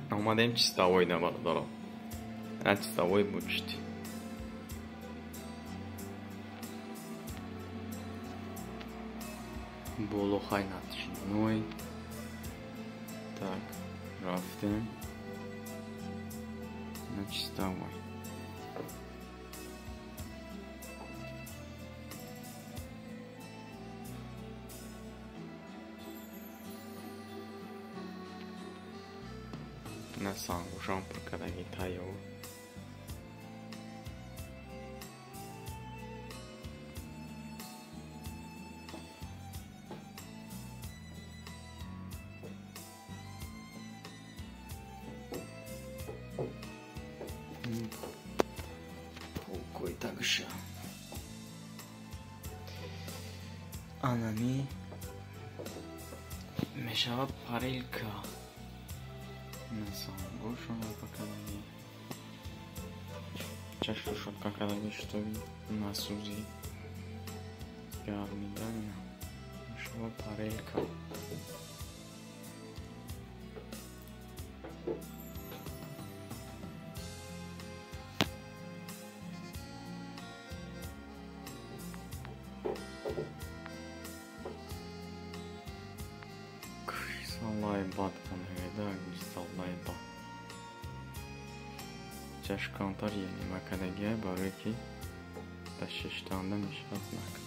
Омадем чистовой да, бародаро. На чистовой бучти. Боло хай натшиной. Так, рафтем. На чистовой. На сангушам пуркадаги тайёр. Полкой также. Анами мешавад парилка. Насангушам пуркадаги. Чашку шотка кадаги, чтобы насузи. Гарми да, мешавад парилка. Чашконтар нима кадагия, барое ки дар шиштанда мешавад нак.